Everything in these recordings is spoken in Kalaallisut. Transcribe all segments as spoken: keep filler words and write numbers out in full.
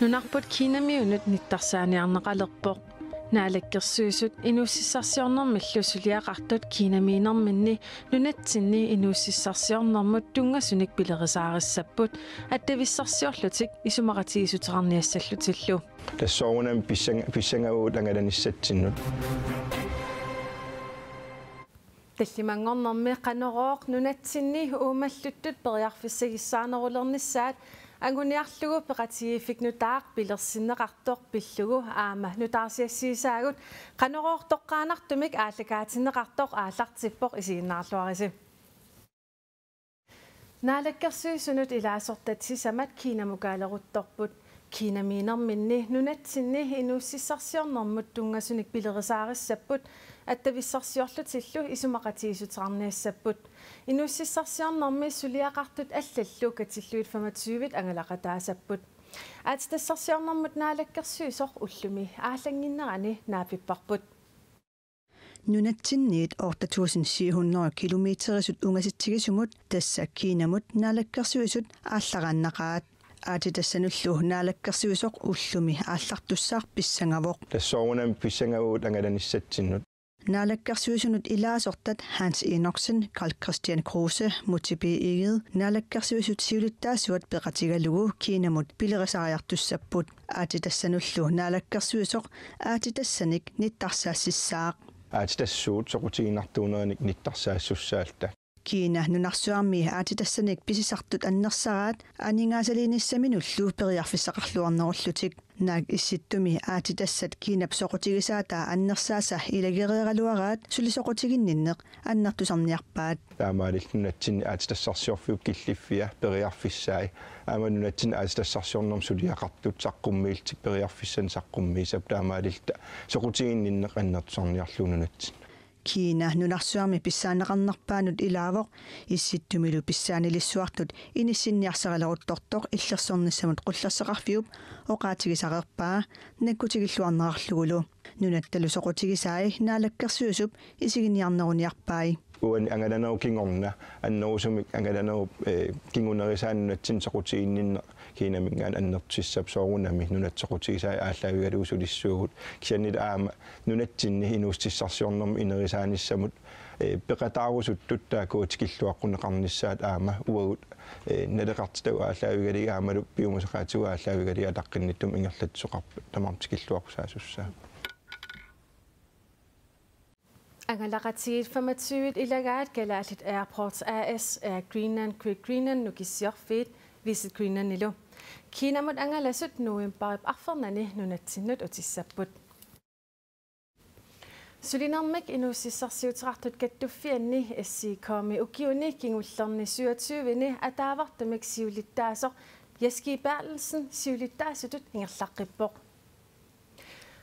Nunarput Kinamiunut nittarsaaniarneqalerpoq. Naalakkersuisut inuussutissarsiornermillu suliaqartut Kinamiinerminni nunatsinni inuussutissarsiornermut tunngasunik pilerisaarissapput, attavissarsiorlutik isumaqatigiissuteqarniassallutillu. Tassa soorunami pissanga-, pissangavavut angalanissatsinnut. Tallimanngornermi Qanorooq nunatsinni uumalluttut periarfissagissaanerulernissaat anguniarlugu peqatigiiffik nutaaq pilersinneqartoq pillugu aamma nutaarsiassiisaagut Qanorooq toqqaannartumik aallakaatinneqartoq aallartippoq, isiginnaarluarisi. Naalakkersuisunut ilaasortat sisamat Kinamukaalerutorput. Kinamiinerminni nunatsinni inuussutissarsiornermut tunngasunik pilerisaarissapput, attavissarsiorlutillu isumaqatigiissuteqarniassapput. Inuussutissarsiornermi suliaqartut allallu katillugit femogtyve angalaqataasapput. Aatsitassarsiornermut naalakkersuisoq ullumi aallannginnerani naapipparput. Nunatsinniit otte tusind syv hundrede kilometerisut ungasitsigisumut tassa Kinamut naalakkersuisut aallaraannaqaat. Aatsitassanullu naalakkersuisoq ullumi aallartussaaq pissangavoq. Tassa soorunami pissangavavut angalanissatsinnut. Naalakkersuisunut ilaasortat Hans Enoksen, Karl-Kristian Kruse, Múte B. Egede naalakkersuisut siulittaasuat peqatigalugu Kinamut pilerisariartussapput. Aatsitassanullu naalakkersuisoq aatsitassanik nittarsaassissaaq. Aatsitassuut soqutiginartuuneranik nittarsaassussaalluta. Kina nunarsuarmi aatsitassanik pisisartut annersaraat aningaasaliinissaminullu periarfissaqarluarnerullutik. Naak Issittumi aatsitassat Kinap soqutigisaataa annersaasa ilagereeraluaraat sulisoqutiginninneq annertusarniarpaat. Taamaalillutik nunatsinni aatsitassarsiorfiup killiffia periarfissai aamma nunatsinni aatsitassarsiornermut suliaqartut saqqummiillutik periarfissanik saqqummiissapput, taamaalilluta soqutiginninneq annertusarniarlugu nunatsinni. Kina nunarsuarmi pissaanneqarnerpaanut ilaavoq, Issittumilu pissaanilissuartut inissinniarsarileruttortoq illersornissamut qullersaqarfiup oqaatigisareerpaa nakkutigilluarnerarlugulu. Nunattalu soqutigisai naalakkersuisup isiginiarneruniarpai. Uani angalanerup kingorna annerusumik angalanerup, eh, kingunerisaanut nunatsinni soqutiginninneq Kinaminngaanniit annertusissapput, soorunami nunatta soqutigisai aallaavigalugu sulissuugut. Kisianni aamma nunatsinni inuussutissarsiornermut inerisaanissamut, eh, peqataarusuttut taakku tikilluaqqunneqarnissaat aamma uagut, eh, naleqartitagut aallaavigalugit aammalu piumasaqaatigut aallaavigalugit ataqqinnittumik ingerlatsisoqarput, tamarmik tikilluaqqusaasussaavoq. Angalaqatigiit femogtyve ilagaat Kalaallit Airports A/S, Air Greenland, Great Greenland, Nukissiorfiit, Visit Greenlandilu. Kinamut angalasut novembarip arfernanni nunatsinnut utissapput. Sulinermik inuussutissarsiuteqartut kattuffianni S I K-mi ukiuni kingullerni syvogtyveni ataavartumik siulittaasoq Jaski Berthelsen siulittaasutut ingerlaqqippoq.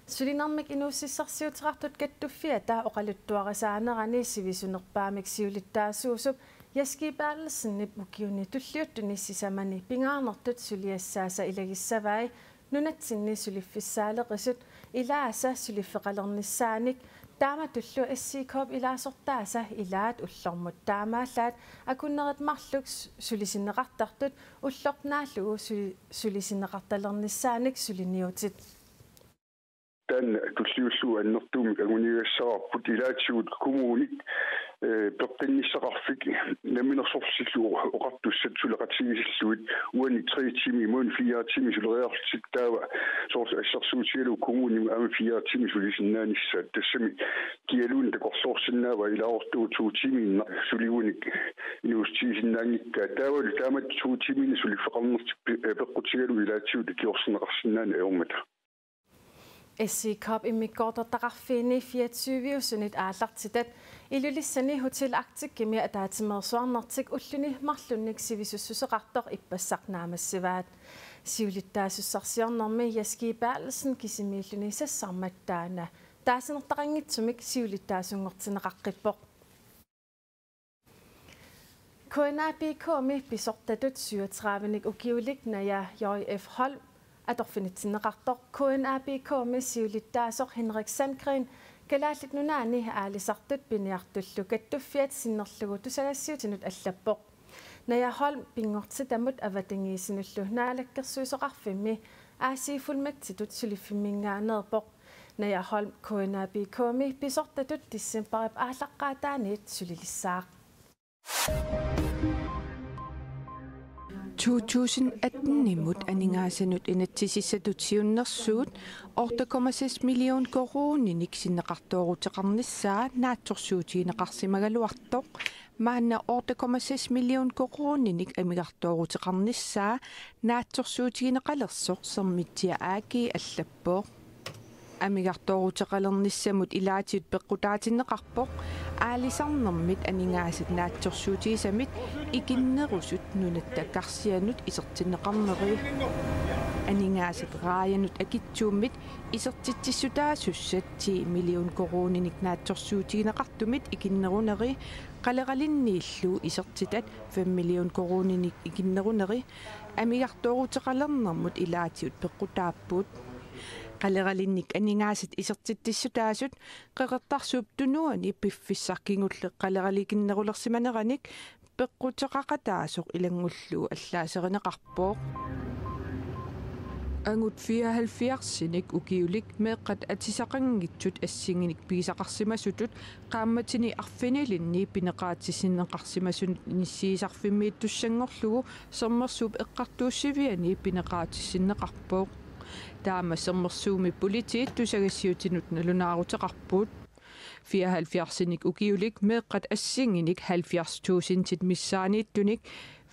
Sulinermik inuussutissarsiuteqartut kattuffiata oqaluttuarisaanerani sivisunerpaamik siulittaasuusup Jaski Berthelsenip ukiuni tulliuttuni sisamani pingaarnertut suliassaasa ilagissavai nunatsinni suliffissaaleqisut ilaasa suliffeqalernissaanik, taamatullu S I K-p ilaasortaasa ilaat ullormut taamaallaat akunnerit marluk su-, sulisinneqartartut ullorput naallugu suli-, sulisinneqartalernissaanik suliniutit. Taanna tulliullugu annertuumik anguniagassavarput ilaatigut kommunit, eh, peqqinnissaqarfik namminersorlutillu oqartussat suleqatigiissillugit uani tre timi, imaluunniit fire timi suleriarlutik, taava soorlu assersuutigalugu kommunimi aamma fire timi sulisinnaanissaq. Tassami kialuunniit takorloorsinnaavaa ilaasortagut to timiinnaq suligunik inuussutigisinnaanngikkaat. Taavalu taamatut to timiinnaq suliffeqarnertik pe-, eh, peqqutigalugu ilaatigut ikiorserneqarsinnaaneq ajormata. S I K-p immikkoortortaqarfiini fireogtyve-usunit aallartitat Ilulissani Hotel Arcticimi ataatsimeersuarnertik ulluni marlunnik sivisussuseqartoq ippassaq naammassivaat. Siulittaasussarsiornermi Jaski Berthelsen kisimiilluni sassarmat taanna taasinnertaqanngitsumik siulittaasunngortinneqaqqippoq. K N A P K-mi pisortatut syvogtredive-nik ukiulik Naja J F Holm atorfinitsinneqartoq K N A P K-mi siulittaasoq Henrik Sandgreen Kalaallit Nunaanni aalisartut piniartullu kattuffiat sinnerlugu tusagassiuutinut allappoq. Naja Holm pinngortitamut avatangiisinullu naalakkersuisoqarfimmi A/S-fuldmægtigitut suliffimminngaanneerpoq. Naja Holm K N A B K-mi pisortatut decembarip aallaqqaataaniit sulilissaaq. To tusind atten-imut aningaasanut inatsisissatut siunnersuut otte komma seks million koruuninik sinneqartooruteqarnissaa naatsorsuutigineqarsimagaluartoq, maanna otte komma seks million koruuninik amigartooruteqarnissaa naatsorsuutigineqalersoq Sermitsiaq A/S allappoq. Amigartooruteqalernissamut ilaatigut peqqutaatinneqarpoq aalisarnermit aningaasat naatsorsuutigisamit ikinnerusut nunatta karsianut isertinneqarneri. Aningaasat raajanut akitsuummit isertitsissutaasussat ti million koruuninik naatsorsuutigineqartumit ikinneruneri, qaleralinniillu isertitat fem million koruuninik ikinneruneri amigartooruteqalernermut ilaatigut peqqutaapput. Qaleralinnik aningaasat isertitsissutaasut Qeqertarsuup Tunuani piffissaq kingulleq qaleralikinnerulersimaneranik peqquteqaqataasoq ilanngullugu allaaserineqarpoq. Angut fireoghalvfjerdsinik ukiulik meeqqat atisaqanngitsut assinginik pigisaqarsimasutut qaammatini arfinilinni pineqaatissinneqarsimasunissiisarfimmiittussanngorlugu Sermersuup Eqqartuussiviani pineqaatissinneqarpoq. Taama Sermersuumi politiit tusagassiuutinut nalunaaruteqarput. Fireoghalvfjerdsinik ukiulik meeqqat assinginik halvfjerds tusindit missaanniittunik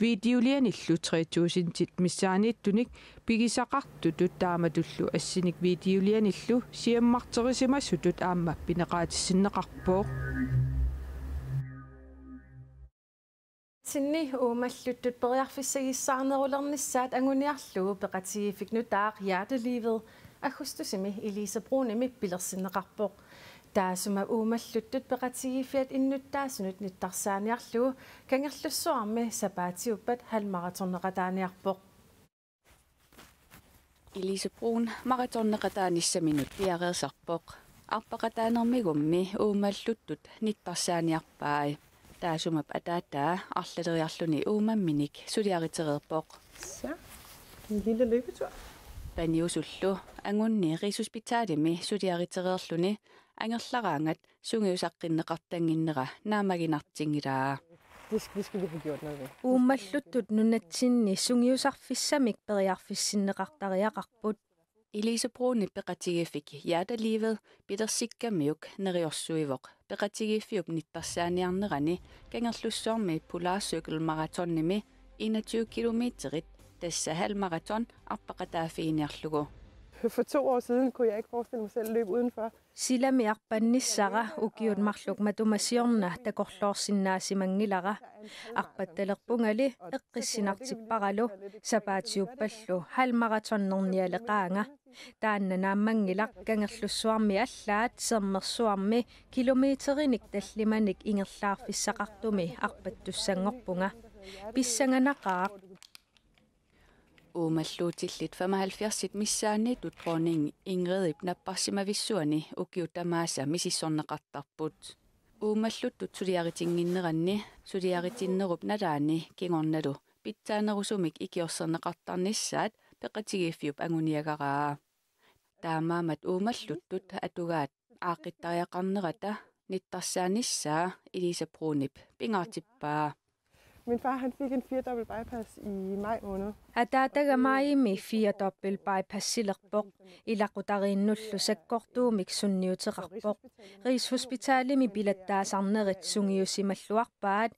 videolianillu tre tusindit missaanniittunik pigisaqartutut taamatullu assinik videolianillu siammarterisimasutut aamma pineqaatissinneqarpoq. Sinni uummalluttut periarfissagissaarnerulernissaat anguniarlugu peqatigiiffik nutaaq Hjertelivet aggustusimi Elise Bruunimi pilersinneqarpoq. Taassuma uummalluttut peqatigiiffiat innuttaasunut nittarsaaniarlugu Kangerlussuarmi sapaatiuppat halvmarathonneqataaniarpoq. Elise Bruun marathonneqataanissaminut piareersarpoq. Arpaqataanermigummi uummalluttut nittarsaaniarpai. Taassuma ataataa arlaleriarluni uummamminik suliaritereerpoq. Så, en lille løbetur. Paniusullu angunni Rigshospitalimi suliaritereerluni angerlaraangat sungiusaqqinneqartannginnera naammaginartinngilaa. Det skal, det skal vi have gjort noget ved. Uummalluttut nunatsinni sungiusarfissamik periarfissinneqartariaqarput. Elise Bruunip peqatigiiffik Hjertelivet pilersikkamiuk neriorsuivoq peqatigiiffiup nittarsaaniarnerani Kangerlussuarmi Polarcykel Marathonimi enogtyve kilometerit, tassa halvmarathon, arpaqataaffiginiarlugu. For to år siden kunne jeg ikke forestille mig selv løbe udenfor. Silami arpannissara ukiut marluk matuma siorna takorloorsinnaasimanngilaq. Arpattalerpungali eqqissinartipparalu sapaatiuppallu halvmarathonnernialeqaanga. Taanna naammanngilaq Kangerlussuarmi allaat Sermersuarmi kilometerinik tallimanik ingerlaarfissaqartumi arpattussanngorpunga. Pissanganaqaaq. Uummalluutillit femoghalvfjerds missaanniittut dronning Ingridip napparsimavissuani ukiut tamaasa misissorneqartarput. Uummalluttut suliaritinnginneranni suliaritinnerup nalaani kingornalu pitsaanerusumik ikiorserneqartarnissaat peqatigiiffiup anguniagaraa. Taamaammat uummalluttut atugaat aaqqittariaqarnerata nittarsaanissaa Elise Bruunip pingaartippaa. Min far, han fik en firedobbelt bypass i maj måned. Ataataga maajimi firedobbelt bypassilerpoq. Ilaqutariinnullu sakkortuumik sunniuteqarpoq. Rigshospitalimi pilattaasarnerit sungiusimalluarpaat.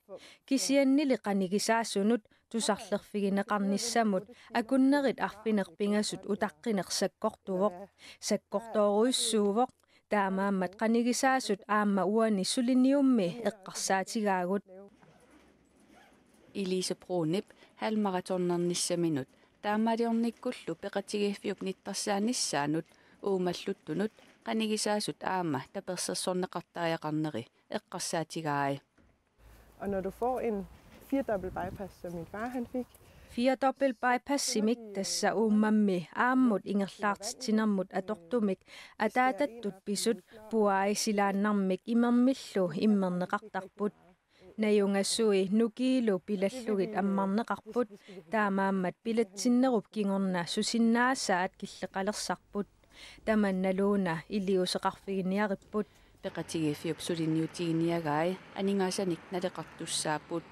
Kisiannili qanigisaasunut tusarlerfigineqarnissamut akunnerit arfineq-pingasut utaqqineq sakkortuvoq. Sakkortoorujussuuvoq. Taamaammat qanigisaasut aamma uani suliniummi eqqarsaatigaagut. Elise Bruunip halvmarathonnernissaminut taamaaliornikkullu peqatigiiffiup nittarsaanissaanut uummalluttunut qanigisaasut aamma tapersersorneqartariaqarneri eqqarsaatigai. Og når du får en firedobbelt bypass, som min far han fik, firedobbelt bypassimik, tassa uummammi aammut ingerlaartitsinermut atortumik ataatattut pisut, puai silaannarmik imermillu immerneqartarput. Najungasui nukiilu pilallugit ammarneqarput, taamaammat pilatsinnerup kingorna susinnaasaat killeqalersarput. Tamannaluuna iliuuseqarfiginiaripput. Peqatigiiffiup suliniutiginiagai aningaasanik naleqartussaapput.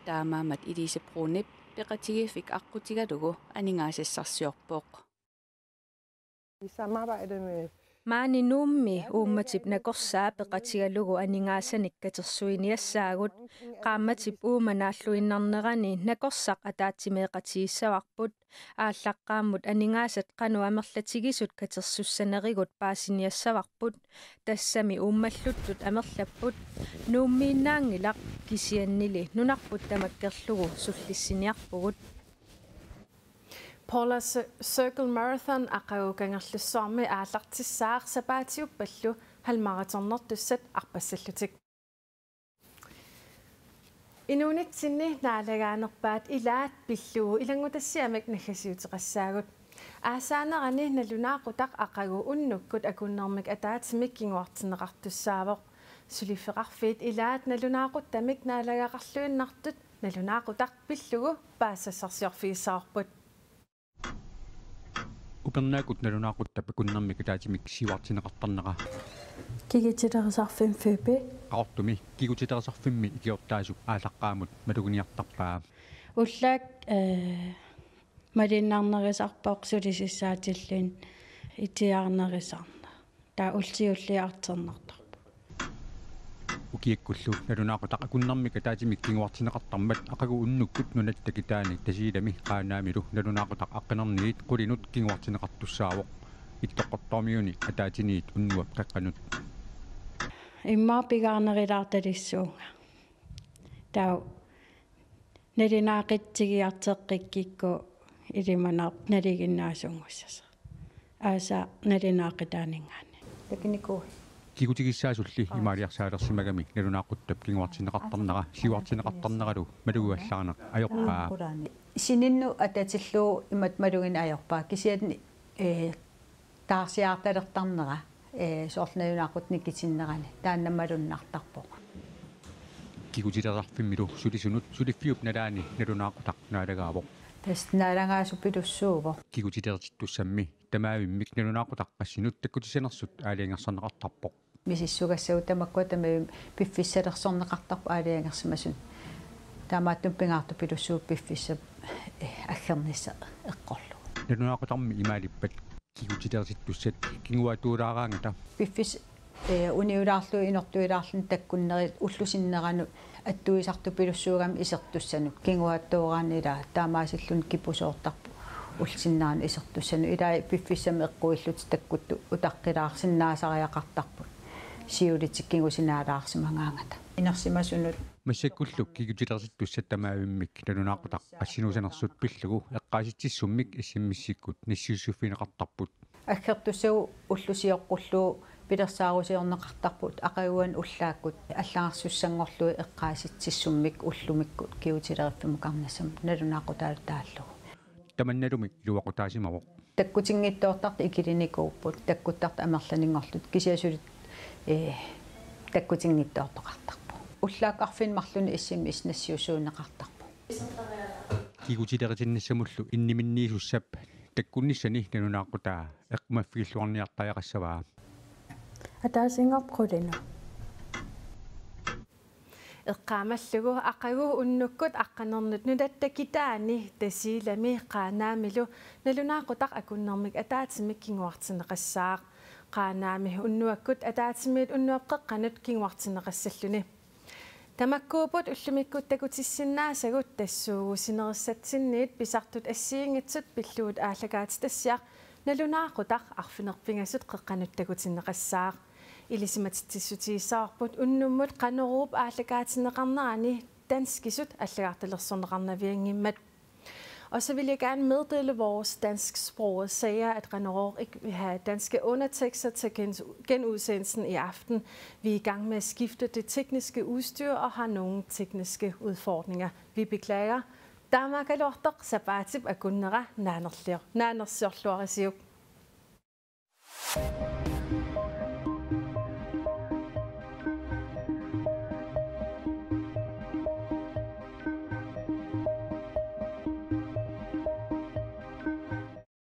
Taamaammat Elise Brunip peqatigiiffik aqqutigalugu aningaasassarsiorpoq. I samarbejde med Maani Nuummi uummatip nakorsaa peqatigalugu aningaasanik katersuiniassaagut. Qaammatip uuma naalluinnarnerani nakorsaq ataatsimeeqatigissavarput. Aallaqqaammut aningaasat qanoq amerlatigisut katersussanerigut paasiniassavarput. Tassami uummalluttut amerlapput. Nuummiinnaanngilaq, kisiannili nunarput tamakkerlugu sullissiniarpugut. Paula Cir-, Circle Marathon aqagu Kangerlussuarmi aallartissaaq sapaatiuppallu halvmarathonnertussat arpassallutik. Inuunitsinni naalagaanerpaat ilaat pillugu ilanngutassiamik naggasiuteqassaagut. Aasaanerani nalunaaqutaq aqagu unnukkut akunnermik ataatsimik kinguartinneqartussaavoq. Suliffeqarfiit ilaat nalunaaquttamik naalagaqarluinnartut nalunaaqutaq pillugu paasissarsarsiorfigissavarput. Upernaakkut nalunaaquttap akunnermik ataatsimik siuartinneqartarnera. Kigutilerisarfimmi Fibi. Qaqortumi kigutilerisarfimmi ikiortaasup aallaqqaammut maluginiartarpaa. Ullaaq, eh, malunnarnerusarpoq sulisissaatilluunniit itiaarnerusarneq. Taava ullut ullut artornartarpoq. Ukiakkullu nalunaaqutaq akunnermik ataatsimik kinguartinneqartarmat aqagu unnukkut nunatta takitaani Tasiilami Qaanaamilu nalunaaqutaq aqqanerniit qulinut kinguartinneqartussaavoq. Ittoqqortoormiuni ataatsiniit unnuap qeqqanut. Immaqa pigaarnerulaartalissuunga. Taava nalunaaqutsigiarteqqikkikku ilimanarpoq nalinginnaasunngussasut. Aasaq nalunaaqutaaninngaanniit. Takunnikuuit. Kigutigissaasulli imaaliarsaalersimagami nalunaaquttap kinguartinneqartarnera siuartinneqartarneralu malugivallaarneq ajorpaa. Sininnut atatillugu imatut malugineq ajorpaa. Kisianni, eh, taarsiaartalertarnera, eh, soorlu nalunaaqutaq nikitinnerani taanna malunnartarpoq. Kigutilersarfimmilu sulisunut suliffiup nalaani nalunaaqutaq naalagaavoq. Tassa naalagaasupilussuuvoq. Kigutilersittussammi tamaavimmik nalunaaqutaq qassinut takkutissanersut aalajangersarneqartarpoq. Misissugassagut tamakkua tamavimmik piffissalersorneqartarput aalajangersimasut. Taamaattumik pingaartupilussuuvoq piffissap, eh, aggernissaq eqqorlugu. Nalunaaqutarmi imaalippat kigutilersittussat kinguaattuulaaraangata. Piffissap, eh, uniulaarlugu inortuilaarluni takkunnerit ullup sinneranut attuisartupilussuugamik isertussanut. Kinguaattooraanni ilaa taamaasilluni kipusoortarpoq ulloq sinneranut isertussanut. Ilai piffissami eqquillutik takkuttut utaqqilaarsinnaasariaqartarput. Siulitik kingusinaalaarsimagaangata. Inersimasunut. Massakkullu kigutilersittussat tamaavimmik nalunaaqutaq qassinuusanersut pillugu eqqaasitsissummik S M S-ikkut nassiussiffigineqartarput. Aggertussagut ulloq sioqqullugu pilersaarusiorneqartarput aqaguani ullaakkut allagarsussanngorlugit eqqaasitsissummik ullumikkut kigutileriffimmukarnissamut nalunaaqutaalu taallugu. Tamannalumi iluaqutaasimavoq. Takkutinngitsoortartut ikilinikuupput, takkuttartut amerlaninngorlutik kisianni suli, eh, takkutinngitsoortoqartarpoq. Ullaakkut arfineq-marlunut S M S nassiussuunneqartarpoq. Kigutileritinnissamullu inniminniisussap takkunnissani nalunaaqutaa eqqumaffigilluarniartariaqassavaa. Ataasinngorpoq qulinut. Eqqaamallugu aqagu unnukkut aqqanernut nunatta takitaani Tasiilami Qaanaamilu nalunaaqutaq akunnermik ataatsimik kinguartinneqassaaq. Qaanaami unnuakkut ataatsimiit unnuap qeqqanut kinguartinneqassalluni. Tamakkuupput ullumikkut takutissinnaasagut tassuugu sinerissatsinniit pisartut assigiinngitsut pillugit aallakaatitassiaq nalunaaqutaq arfineq-pingasut qeqqanut takutinneqassaaq. Ilisimatitsissutigissavarput unnummut Qanoruup aallakaatinneqarnerani danskisut allagartalersorneqarnavianngimmat. Og så vil jeg gerne meddele vores dansksprogede sager, at Qanorooq ikke vil have danske undertekster til at gen-, genudsendelsen i aften. Vi er i gang med at skifte det tekniske udstyr og har nogle tekniske udfordringer. Vi beklager. Taamaakkaluartoq sapaatip akunnera naanerlior-, naanersiorluarisiuk.